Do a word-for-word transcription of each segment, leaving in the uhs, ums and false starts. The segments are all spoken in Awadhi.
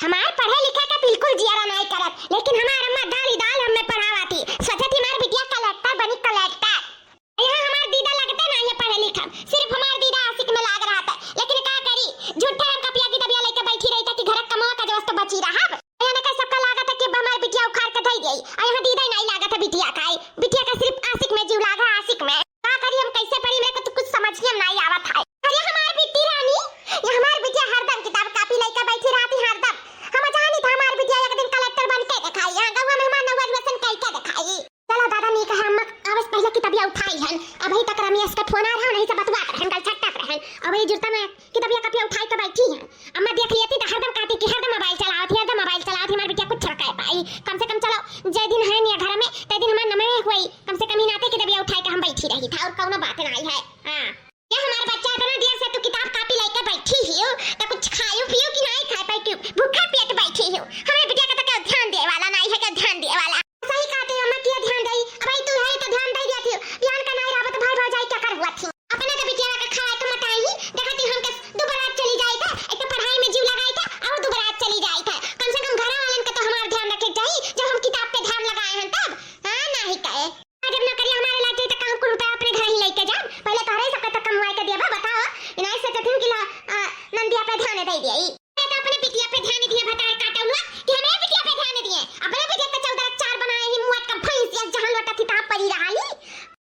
हमार पढ़े लिखे का बिल्कुल जियरा नाई करत, लेकिन हमार अम्मा दाल ही दाल हमें पढ़ावा थी। सोचत ही हमार बिटिया कलेक्टर बनी, कलेक्टर। यहाँ हमार दीदा लगते नाई है पढ़े लिखे, सिर्फ हमार दीदा आशिक में लाग रहा था। लेकिन का करी, झूठे हम कपिया की दबिया लेके बैठी रही था कि घर का कमवा का जो वस्तु बची रहा। यहाँ ना सबका लागत है कि अब हमार बिटिया उखाड़ के धई देई, और यहाँ दीदा ही नाई लागत है बिटिया का, बिटिया का सिर्फ आशिक में जीव लाग है, आशिक में। का करी हम, कैसे पढ़ी, मेरे को तो कुछ समझ में नाई आवत है। अरे हमार बिट्टी रानी, ये हमार बिटिया हरदम किताब कापी लइके बैठी रहती, हरदम। हम जानी था हमार बिटिया एक दिन कलेक्टर बन के दिखाई, यहाँ गौवा में हमार नौवा रिलेशन कई के दिखाई। चलो दादा, नीक है, अम्मा आवे से पहले किताबिया उठाई हन। अबही तक रमेश के फोन आ रहा, नहीं से बतुआत रहन, गलछट टाप रहन। अबही जुरता में किताबिया कापिया उठाई के बैठी हन। अम्मा देख लियती तो हरदम कहती कि हरदम मोबाइल चलावत ही, हरदम मोबाइल चलावत ही, हमार बिटिया कुछ ना कह पाई। कम से कम चलो, जे दिन है नहीं घर में, ते दिन हमार नमवे हुई। कम से कम ही नाते किताबिया उठाई के हम बैठी रही था, और कौनो बात नाई है। हाँ। ये हमार बच्चा, इतना देर से तू किताब कापी लेके बैठी ही हो, तो कुछ खायू पियू कि नाई खाए पाई, क्यों भूखा पेट बैठी ही हो? हमरे बिटिया का तो क्यों ध्यान दे वाला नाई है, क्यों ध्यान दे वाला? सही कहते हो अम्मा, क्यों ध्यान दे? अब तू है तो ध्यान दे दिया थी, बिहान का नाई रहबो तो भाई भौजाई क्या कर हुआ थी? अपने तो बिटिया का खवाए तो मटाई ही, देखा थी हमके दो बरात चली जाए थे, एक तो पढ़ाई में जीव लगाए थे और दो बरात चली जाए थे। कम से कम घर वालन का तो हमार ध्यान रखे चाहिए, जब हम किताब पे ध्यान लगाए हैं तब। हाँ, नाई कहे। जब नौकरी हमारे लाग जाई, त काम कुल रुपया अपने घर ही लेके जाब। पहले तोहरे सबके त कमवाए के दिया बा, बताओ। इनाई सोचत हन कि ला, आ, नंदिया पे ध्यान दे दिया। ई तो अपने बिटिया पे ध्यान दिए, भतार काटे हुआ कि हमें बिटिया पे ध्यान दिए। अपने बिटिया के चौदह चार बनाए ही, मुआत का भैंस या जहाँ लोटा थी, तहाँ पड़ी रहा ही।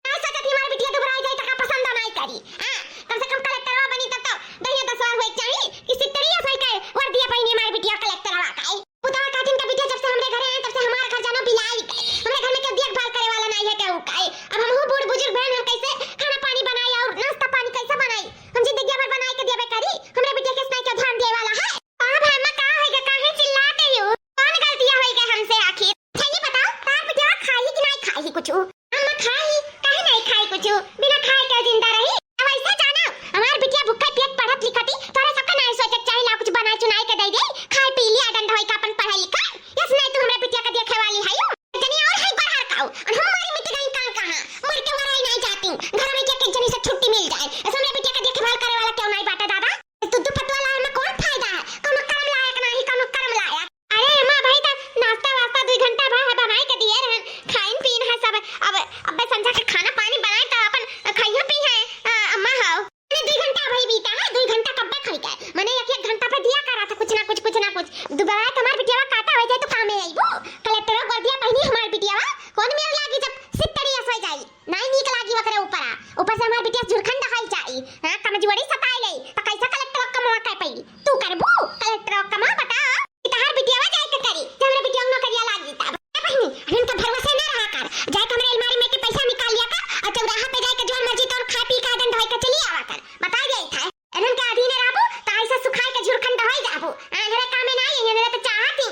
इनाई सोचत ही हमारी बिटिया दुबराई जाई, त का पसंद नाई करी। हाँ, कम से कम कलेक्टरवा बनी, तब तो दहिया दसवा होए के चाही कि सितरिया सही के वर्दिया पहिनी हमारी बिटिया कलेक्टरवा का। पुतवा कहथिन के बिटिया जब से हमरे घरे आए, तब से हमार घर जानो बिलाई गए। हमरे घर में केहू देखभाल करे वाला नाई है केहू का। अब हमहू बूढ़ बुजुर्ग भएन, हम कैसे खाना पानी बनाई और नाश्ता पानी कैसे बनाई? हम जिंदगी भर बनाई के देबे करी? हमरे बिटिया के नाई के ध्यान दिए वाला है? का भाई, अम्मा का होई गा, काहे चिल्लाते हो? कौन गलतियाँ होई गा हमसे आखिर? अच्छा ये बताओ, तार बिटिया खाई कि नाई खाई कुछ? अम्मा खाई, काहे नाई खाई कुछ? बिना खाए के जिंदा रही? अब ऐसे जानो, हमार बिटिया भूखे पेट पढ़त लिखती, तोरे सबके नाई सोचे के चाही, ला कुछ बनाए चुनाए के दे दे, खाए पी लिया, डंडा होई का अपन पढ़ाई लिखाई। यस नाई तू हमरे बिटिया के देखे वाली है यू। जनी और है बाहर काऊ, और हम मरी मिट गई काल कहाँ, मर के वराई नाई जाती, घर में जाके जनी से छुट्टी मिल जाए। ऐसे हमरे बिटिया के देखभाल करे वाला क्यों नाई बाटे दादा? तू दुपट्टा लाए में कौन फायदा है? कौनो कर्म लायक नाई, कौनो कर्म लायक। अरे अम्मा, भाई त नाश्ता वास्ता दुई घंटा भर है बनाई के दिए रहन, खाइन पीन है सब। अब, अब संझा के खाना पानी बनाए त अपन खाइयो पी है, अ, अम्मा हो। अरे दुई घंटा भाई बीता है, दुई घंटा कब तक खाई के? मने एक एक घंटा पे दिया करा था कुछ ना कुछ, कुछ ना कुछ। दुबारा तुम्हार बिटियावा काटा हो जाए तो कामे आईबो। कलेक्टर वर्दिया पहिनी हमार बिटियावा, कौन मेर लागी जब सितरिया सोई जाई? नाई नीक लागी वकरे ऊपर आ। ऊपर से हमार बिटिया झुरखंड हाई जाई। हाँ, कमजोरी सताए ले, तो कैसा कलेक्टर कमवा कर पाई? तू करबू कलेक्टर कमवा, बता। कि तहार बिटियावा जाए के करी, जब हमरे बिटिया नौकरिया लागी तब। ए बहिनी, अब इनका भरोसे ना रहा कर। जाए के हमरे अलमारी में के पैसा निकाल लिया कर और चौराहा पे जाए के जोन मर्जी तोर खा पी के डंड होई के चली आवा कर। बता दिया था। इनन के अधीन रहबू, त ऐसे सुखाए के झुरखंड होई जाबू। आ, इनरे कामे ना आई, इनरे तो चाहत ही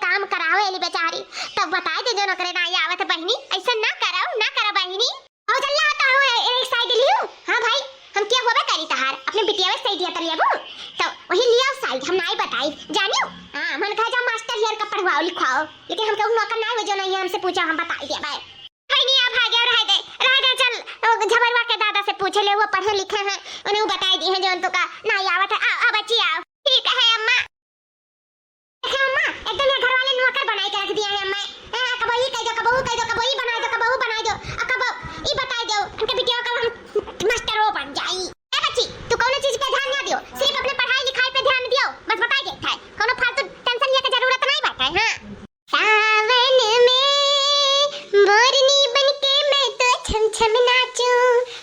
काम करावे वाली बेचारी, तब बताए दे जौन ओकरे नाई आवत है बहिनी। ऐसा ना करो, ना करो बहिनी। और जल्ला आता हो ए-, एक साइड लियो। हाँ भाई, हम क्या होबे करी तहार, अपने बिटिया साइड या तलियाबू, तो वही लियो साइड, हम नाई बताई, जानियो। हाँ, मन कहा जा मास्टर हियर का पढ़वाओ लिखवाओ, लेकिन हम कहूँ नौकर नाई हो जो नहीं है, हमसे पूछो, हम बताई दिया भाई। भाई नहीं, आप भागे और रह दे, रह दे, चल, वो झबरवा के दादा से पूछ ले, वो पढ़े लिखे हैं, उन्हें वो बताई दी है जो उनको का नाई आवत है। आओ, आओ बच्ची आओ। ठीक है अम्मा। देखे अम्मा, एकदम ये घर वाले नौकर बनाई के रख दिया है अम्मा। हाँ, कबो ई कह दो, कबो ऊ कह दो, कबो ई बनाई दो, कबो ऊ बनाई दो, और कबो ई बताई दो, उनके बिटिया का हम मास्टर वो बन जाई। ए बच्ची, तू कौनो चीज पे ध्यान ना दियो, सिर्फ अपने पढ़ाई लिखाई पे ध्यान दियो, बस बताई देता है, कौनो फालतू टेंशन लेके जरूरत नहीं बाटे, हाँ। सावन में मोरनी बनके मैं तो छम छम नाचूं,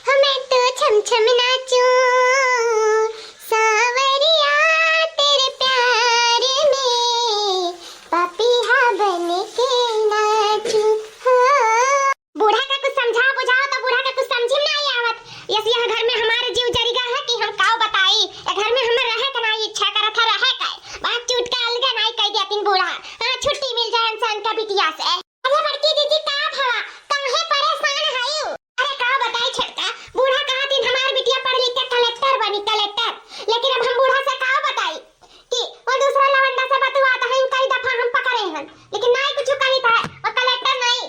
हो मैं तो छम छम नाचूं। सांवरिया तेरे प्यार में पपीहा बनके नाचूं, हो। बूढ़ा का कुछ समझाओ बुझाओ तो बूढ़ा का कुछ समझी में नहीं आवत। यस, यह घर में हमारे जीव जरिगा है कि हम काव बताई। ए घर में हमें रहे का नहीं इच्छा करत है, रहे का। बात चूट के अलगे नहीं कह दिया तीन बूढ़ा। हाँ, छुट्टी मिल जाए इंसान का बिटिया से। अरे बड़की दीदी, का भवा? काहे परेशान हयू? अरे का बताई छोटका, बूढ़ा कहा तीन हमार बिटिया पढ़ लिख के कलेक्टर बनी, कलेक्टर। लेकिन अब हम बूढ़ा से का बताई कि वो दूसरा लवंडा से बतुआत है, कई दफा हम पकड़े हन, लेकिन नाई कुछ कही था। वो कलेक्टर नाई,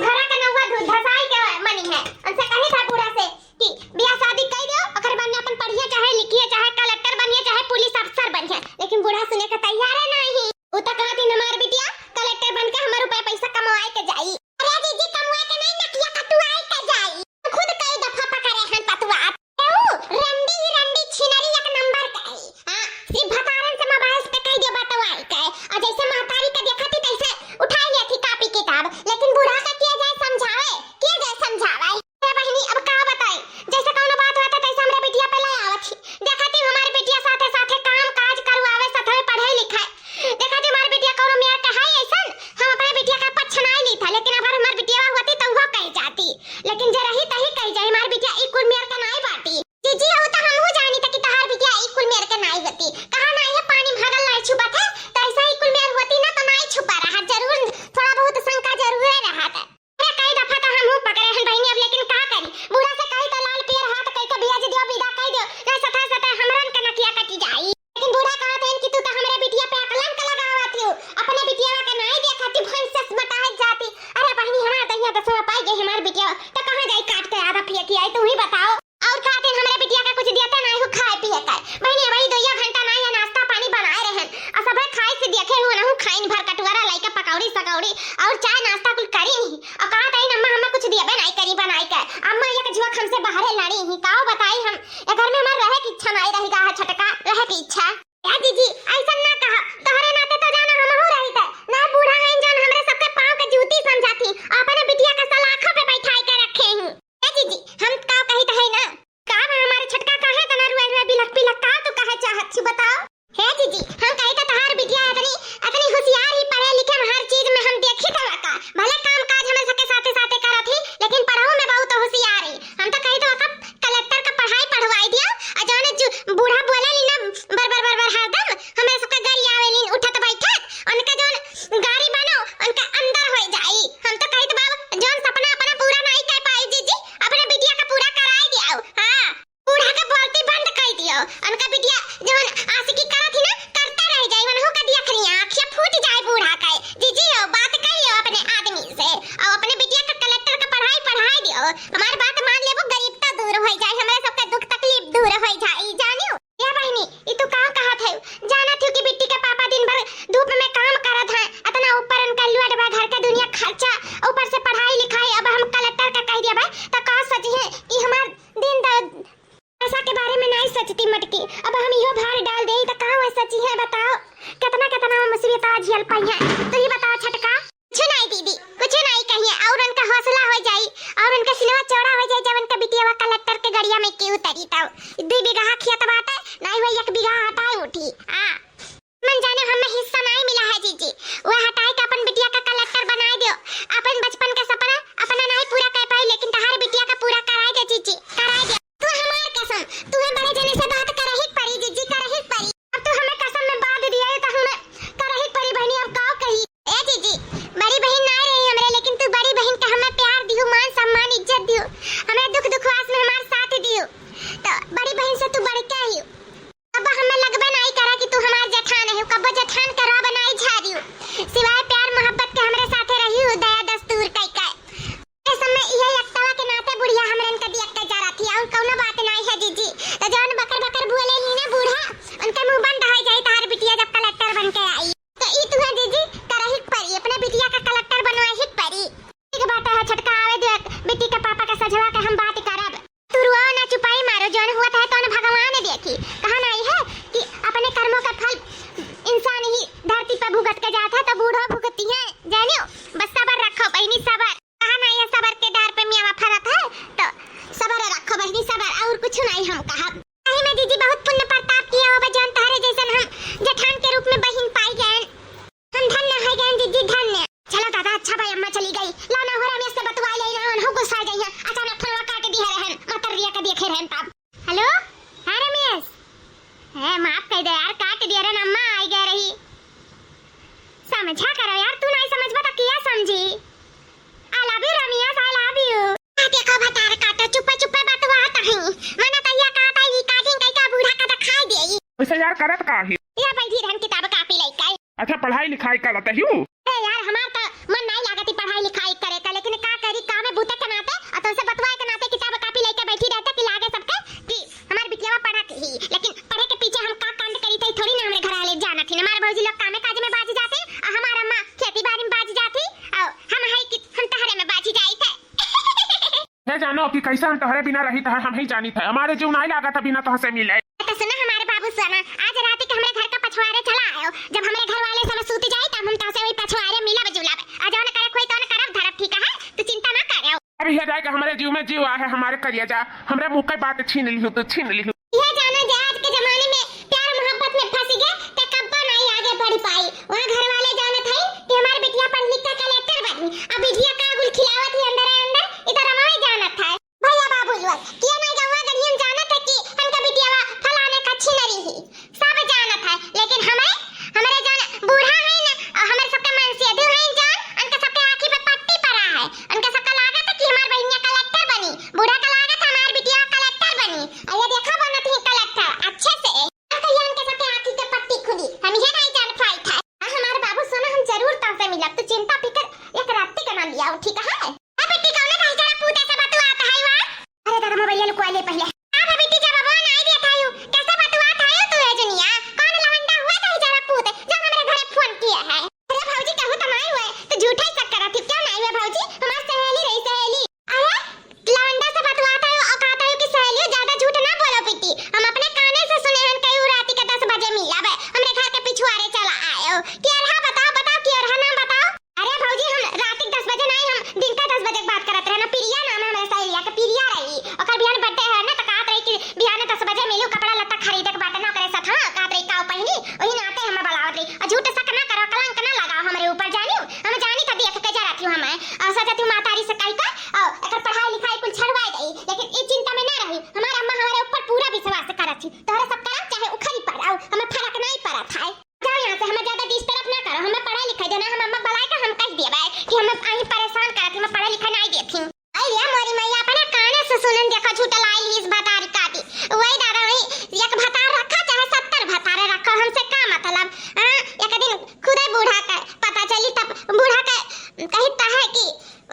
घरा का नौवा धु-, धसाई के मनी है। उनसे कही था बूढ़ा से कि बियाह शादी कई दो, ओकर बाद में अपन पढ़िए चाहे लिखिए, चाहे कलेक्टर बनिए, चाहे पुलिस अफसर बनिए, लेकिन बूढ़ा सुने के तैयार है नहीं। उ त कहत हिन, "हमार बिटिया कलेक्टर बन के हमर रुपया पैसा कमवाए के जाई।" अरे जीजी, कमवाए के नहीं, नकिया कटवाए के जाई। खुद कई दफा पकड़े हन पतवार। ए ऊ रंडी ही रंडी, छिनरी एक नंबर के है। हाँ, सिर्फ भतारन से मोबाइल पे कह दियो बतवाए के। और जैसे महतारी के देखती तैसे उठाई लेती कॉपी किताब, लेकिन बूढ़ा के किया जाए समझावे, किया जाए समझावे। ए बहिनी, अब का बताई, जैसे कौनो बात होता तैसे हमरे बिटिया पे ले आवत ही। देखत ही हमारे बिटिया साथे साथे काम काज करवावे, साथे पढ़े लिखाए। देखत ही हमारे बिटिया कौनो मेर के है ऐसन, हम अपने बिटिया का पक्ष नाई ली था, लेकिन अगर हमारे बिटिया होती तो वो कह जाती। लेकिन जे रही तही कह जाए, हमारे बिटिया ई कुल मेर के नाई बाटी। जीजी, हो तो हमहू जानी था कि तहार बिटिया ई कुल मेर के नाई होती। कहा नाई है पानी में हगल नाई छुपत है, तो ऐसा ही कुल मेर होती ना तो नाई छुपा रहा, जरूर थोड़ा बहुत शंका जरूर रहा था। अरे कई दफा तो हमहू पकड़े हन बहिनी, अब लेकिन का करी? बूढ़ा से कही तो लाल पियर हाथ कई के बियाह दियो, विदा कई दियो, नहीं सता सता हमरन के नकिया कटी जाई। लेकिन बूढ़ा कहत हन कि तू तो हमरे बिटिया पे कलंक लगावत हो, अपने बिटिया के नाई देखती, भैंस से मटाहत जाती। अरे बहिनी, हमार दहिया दसवां पाई गई हमार बिटिया, तो कहाँ जाई काट के आधा पिए की आई, तू ही बताओ। और का दिन हमरे बिटिया का कुछ दिया तो नाई हो खाए पिए का। बहिनी, वही दुइया घंटा नाई है, नाश्ता पानी बनाए रहन। आ सभे खाए से देखे हो, नहु खाइन भर कटुआरा लइका पकौड़ी सकौड़ी और चाय नाश्ता कुल करी नहीं। और कहा तई अम्मा, हमें कुछ दियबे नाई करी बनाई के। अम्मा एक जुआ हमसे बाहरे लड़ी ही, काओ बताई हम। ए घर में हमार रहे की इच्छा नाई रही गा है छोटका, रहे की इच्छा। ए जीजी, ऐसन ना कहा। तोहरे नाते तो जाना हमहू रही थे। ना बूढ़ा हैं जौन हमरे सबके पाँव के जूती समझाती। अपने बिटिया का सलाखों पे बैठाई के रखे ही। ए जीजी, हम का कहित है ना? का बा हमारे छोटका, काहे तना रुए रुए बिलख बिलख, का तू कहे चाहत छी बताओ? हे जीजी, हम कहित तहार बिटिया अतनी, अतनी होशियार ही, पढ़े लिखे में हर चीज में हम देखित हवा का। भले काम काज हमरे सबके साथे साथे करत ही, लेकिन पढ़ाऊ में बहुत होशियार ही। हम तो कहित हवा का कलेक्टर का पढ़ाई पढ़वाई दिया, और जौने जु-, बूढ़ा बोले ली ना बर बर बर बर हरदम, हमरे सबके गरियावे ली उठत बैठत, उनका जौन गारी बनो, उनका अंदर हो जाई। हम तो कहित बाबू, जौन सपना अपना पूरा नाई कर पाई जीजी, अपने बिटिया का पूरा कराई दियाओ। हाँ, बूढ़ा के बोलती बंद कर दियो। उनका बिटिया जौन आशिकी करत ही ना, करते रह जाई। उनहु का दिया खनिया, आँखिया फूट जाए बूढ़ा का। जीजी हो, बात कहियो अपने आदमी से, और अपने बिटिया का कलेक्टर का पढ़ाई पढ़ाई दियो। हमार बात मान लेबो, गरीबता दूर हो जाए, हमरे सबका दुख तकलीफ दूर हो जाए, जानियो। ए बहिनी, ई तू का कहत है? जानत हूँ कि बिट्टी के पापा दिन भर धूप में काम करत हैं, अतना ऊपर उनका load बा, घर के दुनिया खर्चा, ऊपर से पढ़ाई लिखाई। अब हम कलेक्टर का कह दिया भाई, तो का सोची है कि हमार दिन द-, पैसा के बारे में नहीं सोचती मटकी। अब हम इहो भार डाल देई, तो का वह सोची है बताओ? कितना कितना हम मुसीबत आज झेल पाई है, तू ही बताओ छोटका। कुछ नहीं दीदी, कुछ नहीं कहिए, और उनका हौसला हो जाई, और उनका सिलवा चौड़ा हो जाई, जब उनका बिटिया कलेक्टर के गड़िया में के उतरी, तब दुई बीघा खेत बाटे, नहीं हुआ एक बीघा हटाए उठी। हाँ, मन जाने हमें हिस्सा नहीं मिला है जीजी, वह हटाए के अपन बिटिया का कलेक्टर बनाए दियो। अपन बचपन का सपना अपना नहीं पूरा कर पाई, लेकिन तहार बिटिया का पूरा कराए दे जीजी, कराए दे। तू हमार कसम, तुम्हें बड़े जने से बात करही पड़ी जीजी, करही पड़ी। अब तू हमें कसम में बांध दिया है, तो हमें करही पड़ी बहनी, अब का कही। तिहे जानियो, बस सबर रखो बहिनी, सबर। कहा ना, ये सबर के डार पे मियावा फरत है, तो सबर रखो बहिनी, सबर, और कुछ नहीं हम कहब। सही में जीजी बहुत पुण्य प्रताप किया हो, जौन तहरे जैसन हम जेठान के रूप में बहिन पाई गए। हम धन्य है गए जीजी, धन्य। चलो दादा, अच्छा भाई, अम्मा चली गई। ला ना हो रमेश से बतवा ले ना, हो गुस्सा गई है। अचानक फोनवा काट दिया रहन, मतरिया के देखे रहन तब। हेलो, हाँ रमेश, है माफ कर दे यार, काट दिया रहन, अम्मा आई गए रही। समझा करो यार, तू नहीं समझबा तो किया समझी? I love you रमेश, I love you। आ देखो भतार काटा, चुप्पे चुप्पे बतवात हई। मने तहिया कहत हई, ई काजिन कई का बूढ़ा का दिखाई देई। वैसे यार करत का ही? या बैठी रहन किताब कापी लइके। अच्छा, पढ़ाई लिखाई करत ही? ए यार, हमार त मन नहीं लागत ही पढ़ाई लिखाई करे का, लेकिन का करी, काम में बूते के नाते, और तुमसे बतवाए के नाते किताब कापी लइके बैठी रहते कि लागे सबके कि हमार बिटियावा पढ़त ही, लेकिन पढ़े के पीछे हम का कांड करी थे, थोड़ी ना हमरे घर वाले जानत ही। हमार भौजी लोग कामे काज में बाज जाते, और हमार अम्मा खेती बाड़ी में बाज जाती, और हम है कि हम तहरे में बाजी जाई थे। हे जानो कि कैसे हम तोहरे बिना रही, तोहर हम ही जानी थे। हमारे जीव नाई लागत है बिना तोहसे मिले। तो सुना हमारे बाबू सोना, आज रात के हमरे घर का पछवारे चला आयो। जब हमरे घर वाले सब सूत जाए, तब हम तोहसे वही पछवारे मिलब जुलब। आ जौन करे कोई तौन करब धरब, ठीक है? तू चिंता ना करो। अब यह जाए कि हमारे जीव में जीव आहे, हमारे करिया जा, हमरे मुँह के बात छीन लिहू, तू छीन लिहू। यह जाना जे आज के जमाने में प्यार मोहब्बत में फंस गए, ते कब्बा नाई आगे बढ़ पाई। वहाँ घर वाले जानत है कि हमारे बिटिया पढ़ लिख के कलेक्टर बनी। अब बिटिया का गुल खिलावत ही अंदर है अंदर, इधर रमाई जानत है। भैया बाबू लोग, किया नहीं गवा गड़ियन जानत है कि हमका बिटियावा फलाने का छिनरी ही। सब जानत है, लेकिन हमें, हमरे जौन बूढ़ा है न, और हमरे सबके मनसेधु है जौन, उनके सबके आँखी पे पट्टी पड़ा है। उनके सबका लागत है कि हमार बहिनिया कलेक्टर बनी, बूढ़ा का लागत है हमार बिटिया कलेक्टर बनी। और ये देखा बनत ही कलेक्टर अच्छे से। अब कहिया उनके सबके आँखी के पट्टी खुली, हम ये नहीं जान पाई था। आ हमार बाबू सोना, हम जरूर तोहसे मिलब, तू चिंता फिकर एक रात्ती के ना लियाओ, ठीक है? ए बिट्टी, कौने भाई जरा पूते से बतुआत है वा? अरे दादा, मोबाइल लुकवा ले पहले। का भा बिट्टी, जब वो नाई देत आयु, कैसे बतुआत आयु तू ए जुनिया? कौन लवंडा हुआ था जरा पूत, जो हमरे घरे फोन किया है? अरे भौजी, कहूँ तो नाई हुए, तो झूठा ही शक करत थी। क्यों नाई हुए भौजी? हमार सहेली रही, सहेली। अरे लवंडा से बतुआत आयु और कहत आयु कि सहेलियों, ज्यादा झूठ ना बोलो बिट्टी, हम अपने काने से सुने हन कई राती के दस बजे मिला बे, हमरे घर के पिछुआरे चला आयो। कि अरहा बताओ, बताओ, कि अरहा नाम बताओ। अरे भौजी, हम रात के दस बजे नाई, हम दिन का दस बजे के बात करत रहे ना। प्रिया नाम है हमरे सहेलिया के, प्रिया रही। ओकर बिहान birthday है ना, तो कहत रही कि बिहान दस बजे मिलू, कपड़ा लत्ता खरीदे के बाटे ना, ओकरे साथ हम कहत रही का पहिनी, वही नाते हमें बुलावत रही। और झूठ शक ना करो, कलंक ना लगाओ हमरे ऊपर, जानियो। हम जानी था देख के जरा थी हमें। और सोचा थी मातारी से कही का, और एकर पढ़ाई लिखाई कुल छड़वाई दई, लेकिन ई चिंता में ना रही। हमार अम्मा हमारे ऊपर पूरा विश्वास करत थी। तोहरे सब करम चाहे उखड़ी पर, और हमें फर्क नहीं पड़त है। जाओ यहाँ से, हमें ज्यादा disturb ना करो, हमें पढ़ाई लिखाई देना, हम अम्मा बुलाए का हम कह दिया भाई कि हमें आई परेशान करत, हमें पढ़ाई लिखाई नहीं देती। आई रे मोरी मैया, अपने काने से सुनन देखो, झूठ लाई लीस भतार काटी। वही दादा, वही एक भतार रखा चाहे सत्तर भतारे रखो, हमसे का मतलब? हाँ, एक दिन खुदे बूढ़ा का पता चली, तब बूढ़ा का कही तहे कि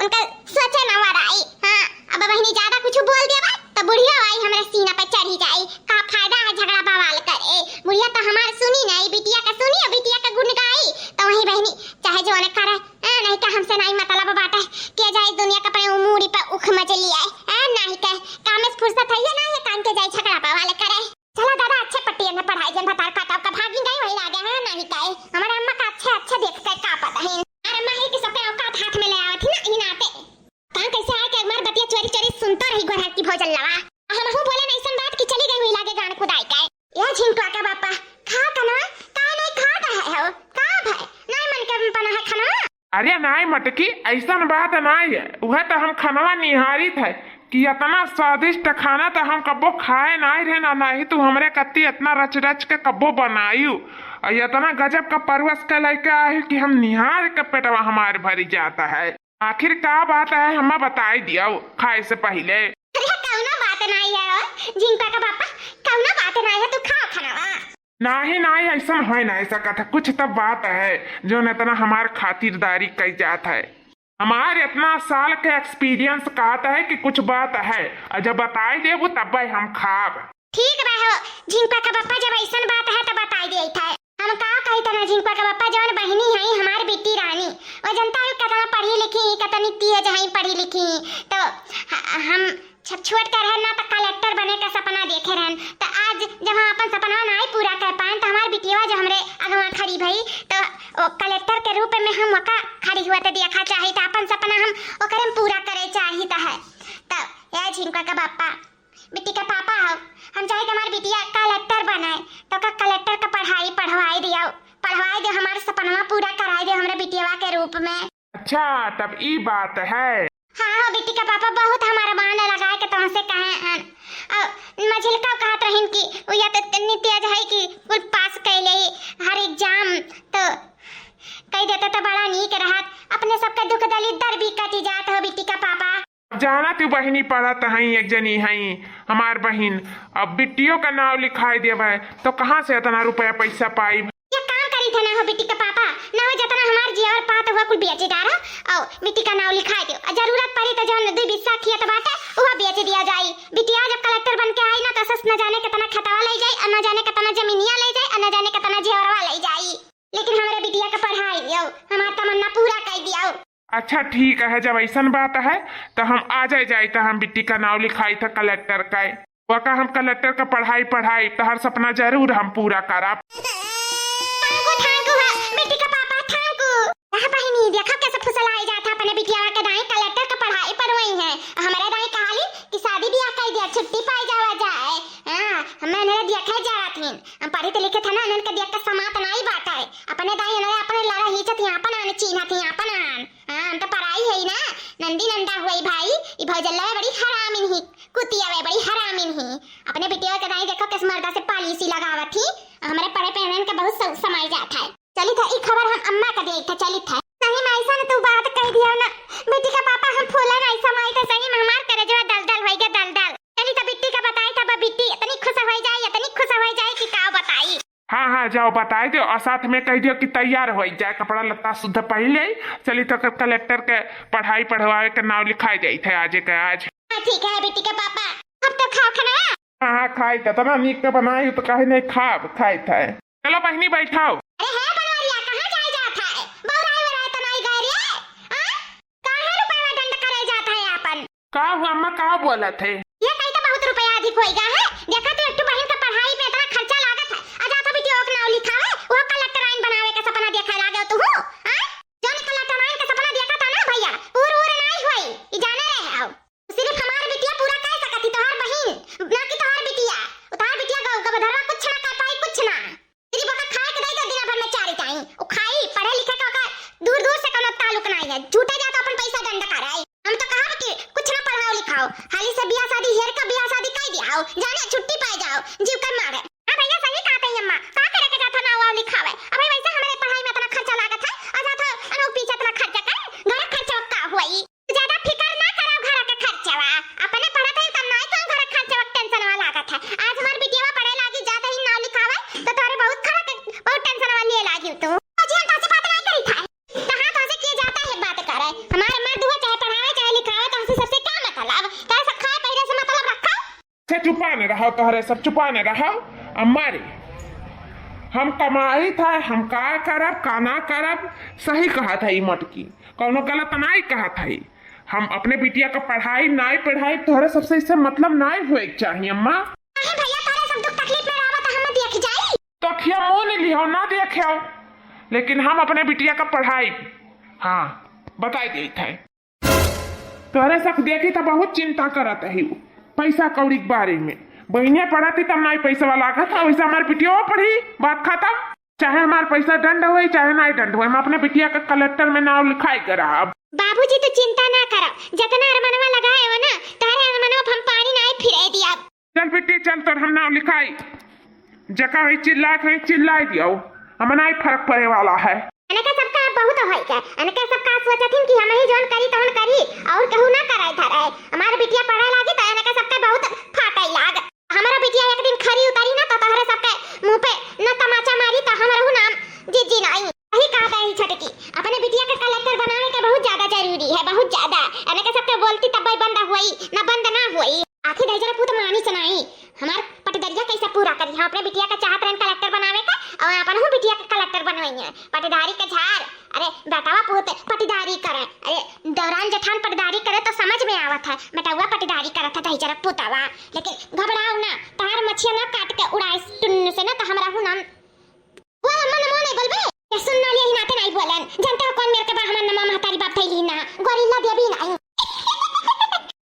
उनका सोचे न वराई। हाँ, अब बहिनी ज्यादा कुछ बोल देबा, तो बुढ़िया आई हमरे सीना पे चढ़ी जाई। का फायदा है झगड़ा बवाल करे? बुढ़िया तो हमार सुनी नहीं, बिटिया का सुनी और बिटिया का गुण गाई। तो वही बहिनी चाहे जो न करे, हाँ, नहीं तो हमसे नहीं मतलब बाटे। के जाए दुनिया का अपने उमूड़ी पे उख मचली आए, हाँ, नहीं कह, काम में फुर्सत है या नहीं, कान के जाए झगड़ा बवाल करे। चला दादा, अच्छे पट्टी ने पढ़ाई जन भतार काटा का भागी गई वही लागे, हाँ, नहीं कहे। हमारे अम्मा का अच्छे, अच्छे देख के का पता है। हमारे अम्मा ही कि सबके औकात हाथ में ले आवत ही ना, ही नाते। कहाँ कैसे आए कि हमार बतिया चोरी चोरी सुनतो रही गोरहर की भौजन लवा। हम हूँ बोले नहीं सन बात कि चली गई हुई लागे गान खुदाई का। ये झिंकवा का बापा, खा कनवा, का नहीं खाता है हो? का भाई, नहीं मन के बना है खाना? अरे नाई मटकी, ऐसन बात नाई है। उहे तो हम खनवा निहारित है कि इतना स्वादिष्ट खाना तो हम कब्बो खाए नाई रहे ना, नाही तू हमरे कत्ती इतना रच रच के कब्बो बनायु और इतना गजब का परवस के लेके आयु कि हम निहार के पेटवा हमार भरी जाता है। आखिर का बात है, हमें बताई दियो खाए से पहिले। अरे कौनो बात नाई है हो, झिंकवा का बापा, कौनो बात नाई है, तू खाओ खनवा। नाही, नाही, ऐसन होए नाही सकत है। कुछ तब बात है, जौन इतना हमार खातिरदारी कई जात है। हमार इतना साल के experience कहत है कि कुछ बात है, और जब बताई देबू तब हम खाब। ठीक बा हो, झिंकवा का बप्पा, जब ऐसन बात है तो बताई देत है। हम का कही तना झिंकवा का बप्पा, जौन बहिनी है हमार बिट्टी रानी, वो जनता है कितना पढ़ी लिखी, कितनी तेज है पढ़ी लिखी, तो ह-, हम जब छोट के रहन ना, त कलेक्टर बने का सपना देखे रहन। त आज जब हम अपन सपना नाई पूरा कर पाएन, त हमार बिटिया जो हमरे अगवा खड़ी भई, त ओ कलेक्टर के रूप में हम ओका खड़ी हुआ तो देखा चाहित, अपन सपना हम ओकरे में पूरा करे चाहित है। तो ए झिनका का बापा, बिट्टी का पापा हो, हम चाहित हमार बिटिया कलेक्टर बनाए, तो का कलेक्टर का पढ़ाई पढ़वाई दियो, पढ़वाई दियो, हमार सपनवा पूरा कराई दियो हमरे बिटियावा के रूप में। अच्छा, तब ई बात है। हाँ हो बिट्टी का पापा, बहुत हमारा बान लगाए के तुमसे कहे हन। और मझिलका कहत रहिन कि उ या तो इतनी तेज है कि कुल पास कैले ही हर एग्जाम, तो कह देते तो बड़ा नीक रहत। अपने सबके दुख दलिद्दर भी कटी जात हो बिट्टी का पापा। अब जाना तू बहिनी पढ़त हई, एक जनी हई हमार बहिन, अब बिट्टियों का नाव लिखाई देवे तो कहाँ से इतना रुपया पैसा पाई? एक काम करी थे ना हो बिट्टी का पापा, ना हो जितना हमार जेवर पात हुआ कुल बेचे डारो, और बिट्टी का नाव लिखाई दियो, और जरूरत पड़ी तो जौन दुई बिस्सा खेत बाटे वो बेच दिया जाई। बिटिया जब कलेक्टर बन के आई ना तो सस न जाने कितना खेतवा ले जाई, और न जाने कितना जमीनिया ले जाई, और न जाने कितना जेवरवा ले जाई, लेकिन हमरे बिटिया का पढ़ाई दियो, हमार तमन्ना पूरा कर दियो। अच्छा ठीक है, जब ऐसन बात है तो हम आ जाए जाए तो हम बिट्टी का नाव लिखाई था कलेक्टर का। वका हम कलेक्टर का पढ़ाई पढ़ाई, तहर सपना जरूर हम पूरा करब। Thank you, thank you, हाँ, बिट्टी का पापा, thank you। हाँ बहिनी, देखो कैसे फुसलाई जात है अपने बिटिया के दाई, कलेक्टर का पढ़ाई पढ़वाई है। हमारे दाई कहाली कि शादी ब्याह कर दिया, छुट्टी पाई जावा जाए। हाँ, हमें इन्हें देखा जात हिन। हम पढ़े तो लिखे थे ना, इन्हन के देख के समात नाई बाटे। अपने दाई इन्हें अपने लड़ा ही छथी, अपन आन चीन्हत ही, अपन आन। हाँ, हम तो पराई है ना, नंदी नंदा हुई भाई, ई भौजल्ला बड़ी हरामिन ही, कुतिया वे बड़ी हरामिन ही। अपने बिटिया के दाई देखो किस मर्दा से पॉलिसी लगावत ही, हमरे पढ़े पे इन्हन के बहुत स-, समाई जात है। चलित है, ई खबर हम अम्मा का देइत है, चलित है। सही में ऐसा न तू बात कह दिया ना, बिट्टी का पापा हम फूले नहीं समाई तो सही में हमार करेजवा दलदल होई गे दलदल। चलित है बिट्टी का बताई था, बिट्टी इतनी खुश हो जाए, इतनी खुश हो जाए कि का बताई। हाँ, हाँ, जाओ बताई दियो और साथ में कह दियो कि तैयार हो जाए, कपड़ा लत्ता शुद्ध पहन ले, चलित है कलेक्टर के पढ़ाई पढ़वावे के नाव लिखाई जाइत है आज के आज। हाँ, ठीक है बिट्टी के पापा, अब तो खाओ खाना। हाँ, हाँ, खाई तो तना नीक के बनाई तो काहे नहीं खाब, खाई थे। चलो बहिनी बैठाओ। अरे हे बनवरिया, कहाँ जाए जात है? बौराए वराए तो नहीं गए रे? आ? काहे रुपया डंड करे जात है आपन? का हुआ अम्मा, का बोलत है? ये कही तो बहुत रुपया अधिक होई गा है। देखा तो एक ठो बहिन का पढ़ाई पे इतना खर्चा लागत है। आ जात हो बिटिया के नाव लिखावे, वो कलेक्टर आइन बनावे का सपना देखे लागे तू हो? आ? जौन कलेक्टर आइन का सपना देखा था ना भैया, पूर उर नहीं होई। ई जाने रहे आओ। सिर्फ हमार बिटिया पूरा कर सकत ही, तोहार बहिन, ना कि तोहार बिटिया। तोहार बिटिया गौ गबधरवा कुछ ना कर पाई, कुछ ना। सिर्फ ओकर खाए के दई तो दिना भर में चार टाइम। उ खाई, पढ़े लिखे का ओकर दूर दूर से कोनो ताल्लुक नाई है। झूठे जा तो अपन पैसा डंड कराई। हम तो कहब कि कुछ ना पढ़ाओ लिखाओ, हाली से बियाह शादी हेर का बियाह शादी कर दियाओ, जाने छुट्टी पाए जाओ, जीव कर मारे। हाँ भैया सही कहत है अम्मा, का करे के जात है नाव लिखावे। अबे वैसे हमरे पढ़ाई में इतना खर्चा लागत है, आ जात है अनु पीछे इतना खर्चा कर, घर खर्चा का हुई। ज्यादा फिकर ना करो घर के खर्चवा, अपने पढ़त है तब नाई तो घर खर्चवा के टेंशन वाला लागत है। आज हमार बिटियावा पढ़े लागी जात है नाव लिखावे तो तोरे बहुत घर के बहुत टेंशन वाली लागी तू। जी हम तोसे बात नहीं करी था। कहाँ तोसे किए जाता है बात करे। हमार मर्द हुआ चाहे पढ़ावे चाहे लिखावे तोसे सबसे क्या मतलब? तोरे सब खाए पहले से मतलब रखा। से चुपाने रहो, तोहरे सब चुपाने रहो। अम्मा रे, हम कमाई था, हम का करब का ना करब, सही कहा था ई मटकी। कौनो गलत नाई कहा था ई। हम अपने बिटिया का पढ़ाई नाई पढ़ाई, तोहरे सबसे इससे मतलब नाई हुए के चाहिए अम्मा। नहीं भैया, तोहरे सब दुख तकलीफ में रहबा तो हम देख जाई। तो अखिया मोन लिहो ना देखियो, लेकिन हम अपने बिटिया का पढ़ाई, हाँ, बताई देइत है। तोहरे सब देखी तो बहुत चिंता करत है उ पैसा कौड़ी के बारे में। बहिनिया पढ़त ही तब नाई पैसा वाला लागत है, वैसे हमार बिटिया पढ़ी, बात खत्म। चाहे हमार पैसा डंड होई, चाहे नाई डंड होई, हम अपने बिटिया का कलेक्टर में नाव लिखाई कराब। बाबूजी तो चिंता ना करो, जितना अरमनवा लगाए हो ना, तारे अरमनवा पे हम पानी नाई फिरे दिया। चल बिट्टी चल, तोर हम नाव लिखाई। जका है चिल्लाए के है, चिल्लाई दियो, हम नाई फर्क पड़े वाला है। अनके सबका बहुत होई के, अनके सबका सोचथिन कि हम ही जौन करी तौन करी, और कहू ना करे धरे। हमार बिटिया पढ़े लागी तो अनके सबका बहुत फाटे लाग। हमारा बिटिया एक दिन खरी उतारी ना तो तोहरे सबके मुंह पे न तमाचा मारी तो हमरहू नाम जीजी नाई। वही कहा था ही छोटकी, अपने बिटिया के कलेक्टर बनावे के बहुत ज्यादा जरूरी है, बहुत ज्यादा। अनके सबके बोलती तब बंद हुई, न बंद ना हुई। आखिर दहिजरा पूत मानी से नाई, हमार पटदरिया कैसे पूरा करी? हम अपने बिटिया के चाहत रहन कलेक्टर बनावे के, और अपन हूँ बिटिया के कलेक्टर बनवाई है। पटदारी के झार, अरे बेटावा पूत पटदारी करे, अरे दौरान जेठान पटदारी करे तो समझ में आवत है, बेटवा पटदारी करत है दहिजरा पूतवा। लेकिन घबराओ ना, तार मछिया ना काट के उड़ाए टुन्न से ना तो हमरा हूँ नाम। वो अम्मा नमो नहीं बोलबे, ये सुन ना लिया ही नाते चलन, जानते हो कौन मेरे के बा, हमार नमवा महतारी बाप थैली ना, गोरिल्ला देवी ना।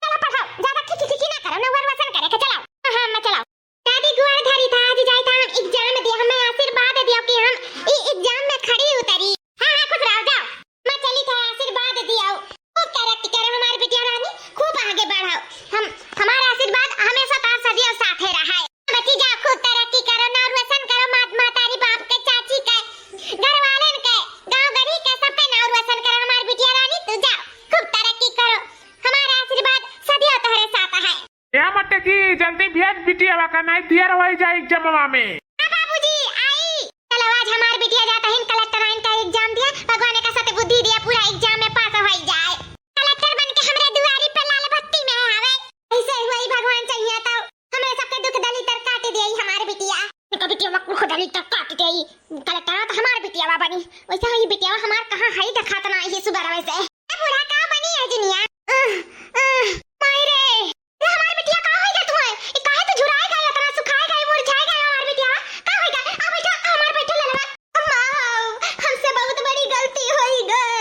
चला पढ़ाओ, ज्यादा खिखी खिखी ना करो, ना वरवासन करे के, चलाओ। हाँ, हाँ, अम्मा चलाओ। दादी गोड़ धरी था, आज जाई था हम exam दिया, हमें आशीर्वाद दियो कि हम ई exam में खरी उतरी। हाँ, हाँ, खुश रहो, जाओ। अम्मा चली था, आशीर्वाद दियो। खूब तरक्की करो हमार बिटिया रानी, खूब आगे बढ़ो। हम, हमार आशीर्वाद हमेशा तार सदियों साथे रहा है। बच्ची जाओ, खूब तरक्की करो, नाउर रोशन करो, मात, महतारी बाप के, चाची के, घर वालन के, गाँव गढ़ी के, सबके नाउर रोशन करो हमार बिटिया रानी। तू जाओ, खूब तरक्की करो, हमार आशीर्वाद सदियों तोहरे साथ है। ए मटकी, जल्दी भेज बिटियावा का, नाहीं देर होइ जाए examवा में। हाँ बाबूजी, आई। चलो, आज हमार बिटिया जात हइन कलेक्टर आइन का exam दिया, भगवान एका सतबुद्धि दिया, पूरा exam में पास होइ जाए। कलेक्टर बन के हमरे दुआरी पे लाल बत्ती में आवे। ऐसे हुई भगवान चाहिए तो हमरे सबके दुख दलिद्दर काट देई हमार बिटिया। इनका बिटिया में दुख दलिद्दर काट देई। कलेक्टर तो हमार बिटियावा बनी, वैसे ही बिटियावा हमार कहाँ है, देखात ना है सुबह वैसे। ए बूढ़ा, का बनी है जिनिया? अह, अह, माई रे, ए हमार बिटिया, का होई गए तुम्हें? ई काहे तू झुराए गए, इतना सुखाए गए, मुरझाए गए हमार बिटिया? का होई गए? आ बैठा, आ हमार बैठा ललवा। अम्मा, हमसे बहुत बड़ी गलती होई गए,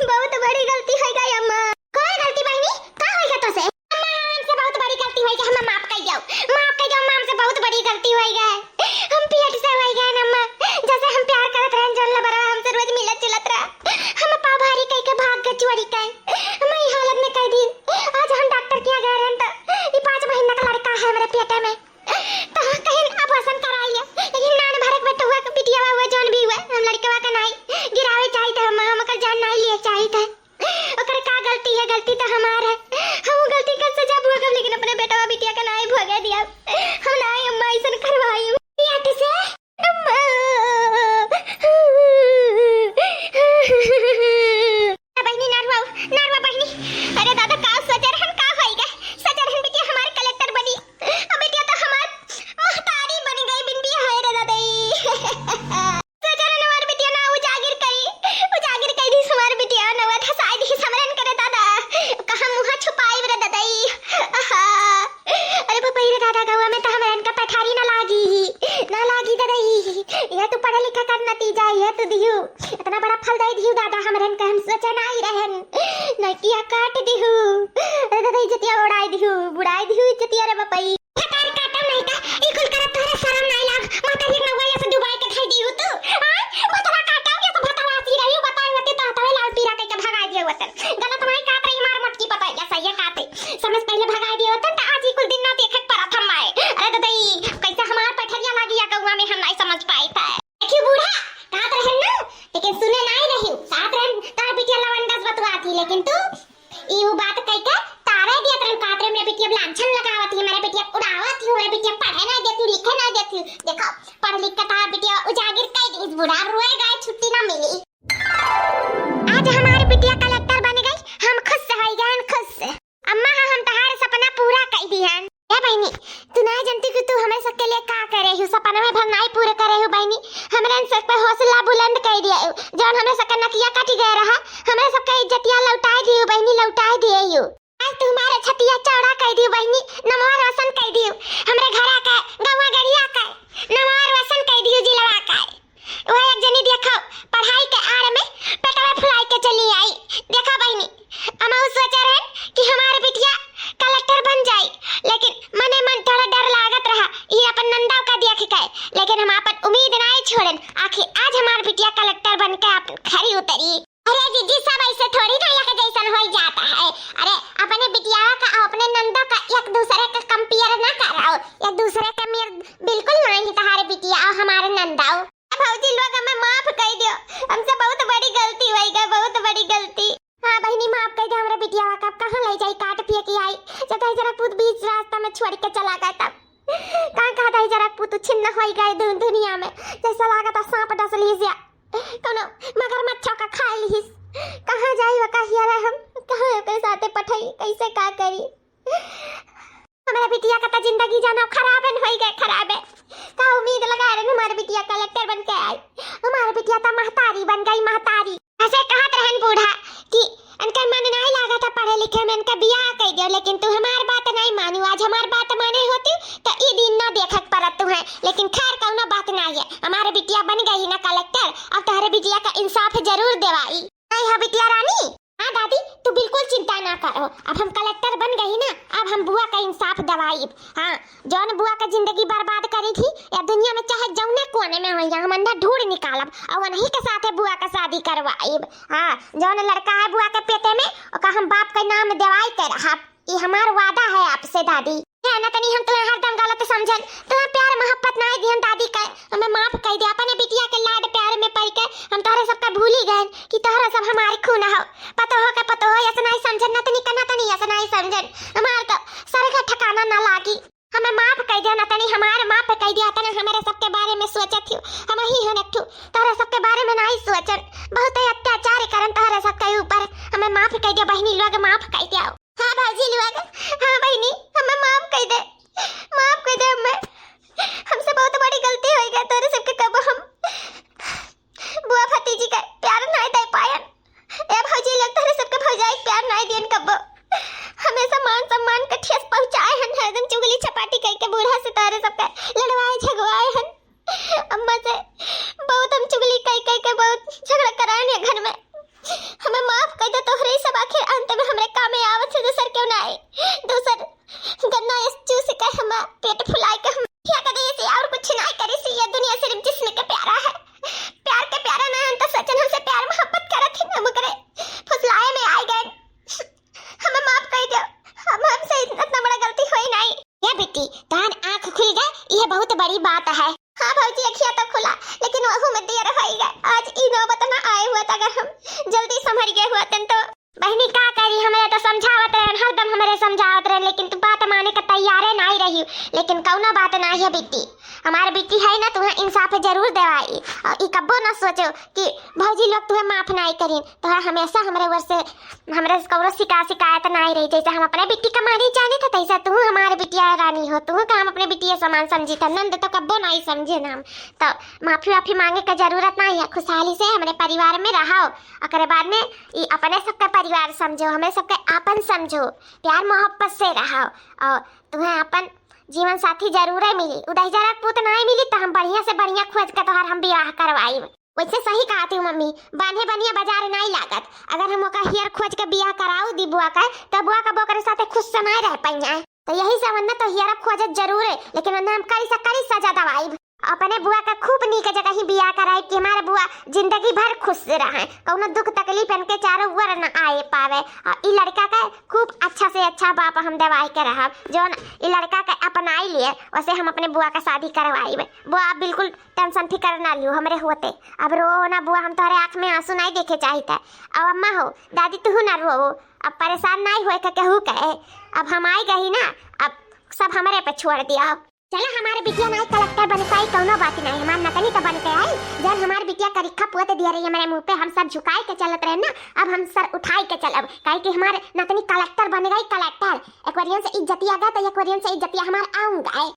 बहुत बड़ी गलती होई गए अम्मा। कोई गलती बहिनी, का होई गए तोसे? अम्मा, हमसे बहुत बड़ी गलती होई गए, हमें माफ कर दो, माफ कर दो अम्मा, हमसे बहुत बड़ी गलती होई गए। हम पेट से होई गए ना अम्मा, जैसे हम प्यार करत रहन, जौन लबरवा हमसे रोज मिलत जुलत रहा, हम पाव भारी कह के भाग गए चोरी कह, हम ई हालत में कह दी। आज हम डॉक्टर किया गए रहन तो ई पाँच महीना का लड़का है हमारे पेट में, तो कहीं abortion कराई है, लेकिन नान भरक बेटुआ के बिटियावा हुआ जौन भी हुआ, हम लड़कवा का नाई गिरावे चाहित है अम्मा, हम ओकर जान नाई लिए चाहित है। ओकर का गलती है, गलती तो हमार है। हम वो गलती का सजा भोगब, लेकिन अपने बेटवा बिटिया का नाई भोगे दिया। हम नाई अम्मा ऐसन करवाई। पेट से अम्मा। बहिनी, ना रुआओ, ना रुआ बहिनी। अरे दादा, का सोचे रहन, का होई गए? सोचे रहन बिटिया हमार कलेक्टर बनी, अब बिटिया तो हमार महतारी बन गई बिन बिया होए रे दादा। सोचे रहन हमार बिटिया ना उजागिर करी, उजागिर कई दिस हमार बिटिया, नवा धसाई दिस हमरन करे दादा। कहाँ मुँह छुपाई रे दादा। आहा। अरे बपई रे दादा, गौवा में तो हमरन का पठारी ना लागी, ना लागी दादा। यह तू पढ़े लिखे कर नतीजा, यह तू दिहू। इतना बड़ा फल दे दिहू दादा, हमरन का हम सोचे नाई रहन। नकिया काट दिहू। अरे दादा, इज्जतिया उड़ाई दिहू, बुड़ाई दिहू इज्जतिया रे बपई। फटार काटो नहीं का, ई कुल करत तोहरे शरम नाई लाग? महतारी एक नौआ या से डुबाई के धई दिहू तू। आय, भतवा काटो के तो भतवा आसी रही, बताई होती तो हथवे लाल पीरा कई के भगाई दिए होतन। गलत नाई काट रही मार मोटकी पतैया, सही है काटे। समय से पहले भगाई दिए होतन तो आज ई कुल दिन ना देखे के परत हम आए। अरे दादा, ई कैसे हमार पठरिया लागी या गौवा में हम नाई समझ पाई था। देखियो बूढ़ा, कहत रहन ना, लेकिन सुने नाई रही। कहत रहन, तार बिटिया लवंडस बतुआ थी, लेकिन तू ई ऊ बात कह के तारे दियत रहन, कहत रहे, "मेरे बिटिया लांछन लगावत ही, हमारे बिटिया उड़ावत ही, हमारे बिटिया पढ़े नाई देती, लिखे नाई देती।" देखो, पढ़ लिख के तार बिटिया उजागिर कह दी, इस बूढ़ा रोए गए, छुट्टी ना मिली। आज हमार बिटिया कलेक्टर बन गई, हम खुश हो गए, हम खुश। अम्मा, हाँ, हम तहार सपना पूरा कई दिहन। ए बहिनी, तू नाई जानती कि तू हमरे सबके लिए का करे हू, सपनवे भर नाई पूरा करे हू बहिनी। हमरे सब पे हौसला बुलंद कई दिए हू, जौन हमरे सबके नकिया कटी गए रहा, हमरे सबके इज्जतिया लौटाई दियो बहिनी, लौटाई दिए हू। आज तू हमारे छतिया चौड़ा कई दियो बहिनी, नमवा रोशन कई दियो, हमरे घरा का, गौवा गड़िया का, नमवा रोशन कई दियो जिलवा का। वह एक जनी देखो, पढ़ाई के आड़ में पेटवा फुलाई के चली आई। देखो बहिनी, हम ऊ सोचे रहे कि हमार बिटिया कलेक्टर बन जाई, लेकिन मने मन थोड़ा डर लागत रहा, ई अपन नंदव का देख के, लेकिन हम अपन उम्मीद नाई छोड़न। आखिर आज हमार बिटिया कलेक्टर बन के अपन खरी उतरी। अरे जीजी, सब ऐसे थोड़ी ना एक जैसन हो जाता है। अरे अपने बिटिया का और अपने नंदव का एक दूसरे का compare ना कराओ, एक दूसरे का मेर बिल्कुल नाई है तहारे बिटिया और हमारे नंदव। भौजी लोग, हमें माफ कई दियो, हमसे बहुत बड़ी गलती होई गई, बहुत बड़ी गलती। हाँ बहिनी, माफ कई दे हमरे बिटिया का। अब कहाँ ले जाई काट पिए की आई, जब दहिजरा पूत बीच रास्ता में छोड़ के चला गया तब। कहाँ कहा दहिजरा पूत छिन्न होई गए दु-, दुनिया में, जैसा लागत है सांप डस लीजिए, कोनो मगरमच्छो का खा लीस। कहाँ जाई वका हियरा हम, कहाँ ओकरे साथे पठाई, कैसे का करी? हमारे बिटिया का तो जिंदगी जानो खराबन होई गए, खराबे। का उम्मीद लगा रहे हमारे बिटिया कलेक्टर बन के आई, हमारे बिटिया तो महतारी बन गई, महतारी। ऐसे कहत रहन बूढ़ा कि इनका मन नहीं लागत है पढ़े लिखे में, इनका बियाह कई दियो, लेकिन तू हमार बात नहीं मानू। आज हमार बात माने होती तो ई दिन ना देखक परत तू है, लेकिन खैर कौनो बात नहीं है। हमारे बिटिया बन गई ना कलेक्टर, अब तोहरे बिटिया का इंसाफ जरूर देवाई। नहीं हो बिटिया रानी? हाँ दादी, तू बिल्कुल चिंता ना करो, अब हम कलेक्टर बन गई ना, अब हम बुआ का इंसाफ दवाई। हाँ, जौन बुआ का जिंदगी बर्बाद करी थी या दुनिया में चाहे जौने कोने में हो, यहाँ हम अंधा ढूंढ निकालब और उन्हीं के साथे बुआ का शादी करवाइब। हाँ, जौन लड़का है बुआ के पेटे में, ओका हम बाप के नाम देवाई के रहब। ई हमार वादा है आपसे दादी। ए नतनी, हम तुम्हें हरदम गलत समझन, तुम्हें प्यार मोहब्बत नाई दिहन दादी के, हमें माफ कई दे। अपने बिटिया के लाड प्यार में पड़ के हम तोहरे सबका भूली गए कि तोहरा सब हमारे खून हो। पतोह के पतोह ऐसे नाई समझन, नतनी का नतनी ऐसे नाई समझन। हमार तो सर का ठिकाना ना लागी। हमें माफ कई दे नतनी, हमार माफ कई दे। तने हमारे सबके बारे में सोचत हियो, हम ही हन एक ठो, तोहरे सबके बारे में नाई सोचन। बहुत अत्याचार करन तोहरे सबके ऊपर। हमें माफ कई दे बहिनी लोग, माफ कई दे। हाँ भौजी लोग, हाँ बहिनी, हमें माफ कई दे, माफ कई दे हमें। हमसे बहुत बड़ी गलती हो गई तोहरे सबके, कब हम बुआ भतीजी का प्यार नाई दे पायन। ए भौजी लोग, तोहरे सबके भौजाई के प्यार नाई दियन कब्बो। हमेशा मान सम्मान के ठेस पहुँचाए हन, हरदम चुगली चपाटी कई के बूढ़ा से तोहरे सबके लड़वाए झगवाए हन। अम्मा से बहुत हम चुगली कई कई के बहुत झगड़ा कराए हैं घर में। हमें माफ कई दे तोहरे, ई सब आखिर अंत में हमरे कामे आवत है, दूसर क्यों ना आए। दूसर गन्ना इस चूस के हम पेट फुलाए के हम क्या कर दे, इसे और कुछ ना करी सी। ये दुनिया सिर्फ जिस्म के प्यारा है, प्यार के प्यारा ना है। तो सचिन हमसे प्यार मोहब्बत करत ही, हम ओकरे फुसलाए में आए गए। हमें माफ कई दो, हम, हमसे इतना बड़ा गलती होई नहीं। ए बेटी, तोहार आँख खुल गए, यह बहुत बड़ी बात है। हाँ भौजी, अखिया तो खुला, लेकिन वहू में देर होई गए। आज ई नौबत ना आए हुआ, अगर हम जल्दी संभर गए हुआ तन तो। बहिनी का करी, हमरे तो समझावत रहन, हरदम हमरे समझावत रहन, लेकिन तू बात माने के तैयारे नाई रही। लेकिन कौनो बात नाई है बेटी, हमारे बेटी है ना, तुम्हें इंसाफ जरूर देवाई। और ई कब्बो ना सोचो कि भौजी लोग तुम्हें माफ नाई करीन, तो हमेशा हमरे ओर से, हमरे से कौनो शिका-, शिकायत नाई रही। जैसे हम अपने बेटी का मानी जानी था, तैसे तू हमारे बिटिया रानी हो, तू का हम अपने बिटिया समान समझी था, नंद तो कब्बो नाई समझे ना हम। तो माफी वाफी मांगे का जरूरत नाई है, खुशहाली से हमरे परिवार में रहो। ओकरे बाद में ई अपने सबके परिवार समझो, हमरे सबके आपन समझो, प्यार मोहब्बत से रहो। और तुम्हें अपन जीवन साथी जरूर मिली, उ दहिजरा के पूत नाई मिली तो हम बढ़िया से बढ़िया खोज के तोहार हम बियाह करवाई। वैसे सही कहत हूँ मम्मी, बान्हे बनिया बाजार नाई लागत। अगर हम ओका हियर खोज के बियाह कराऊ दी बुआ का, तब बुआ का ओकरे साथे खुश से नाई रह पाइया। तो यही से वन्ना तो हियर खोजत जरूर है, लेकिन वन्ना हम करी सा करी सजा दवाई। अपने बुआ का खूब नीक जगह ही बियाह कराई कि हमारे बुआ जिंदगी भर खुश रहे, कौनो दुख तकलीफ इनके चारों ओर न आए पावे। और ई लड़का का खूब अच्छा से अच्छा बाप हम दवाई के रहब, जौन ई लड़का के अपनाई लिए, वैसे हम अपने बुआ का शादी करवाई। बुआ, आप बिल्कुल टेंशन फिकर ना लियो हमरे होते। अब रो ना बुआ, हम तोहरे आँख में आंसू नाई देखे चाहित। अब अम्मा हो, दादी, तू ना रो, अब परेशान नाई होए के केहू के। अब हम आई गई ना, अब सब हमरे पे छोड़ दिया। चला, हमारे बिटिया नाई कलेक्टर बन पाई, कौनो बात नाई, हमार नतनी तो बन के आई। जब हमार बिटिया करिखा पोत दिया रही हमरे मुंह पे, हम सर झुकाए के चलत रहे ना, अब हम सर उठाए के चलब, काहे कि हमार नतनी कलेक्टर बन गई, कलेक्टर। एक बार से इज्जतिया गए तो एक बार से इज्जतिया हमार आऊंगा।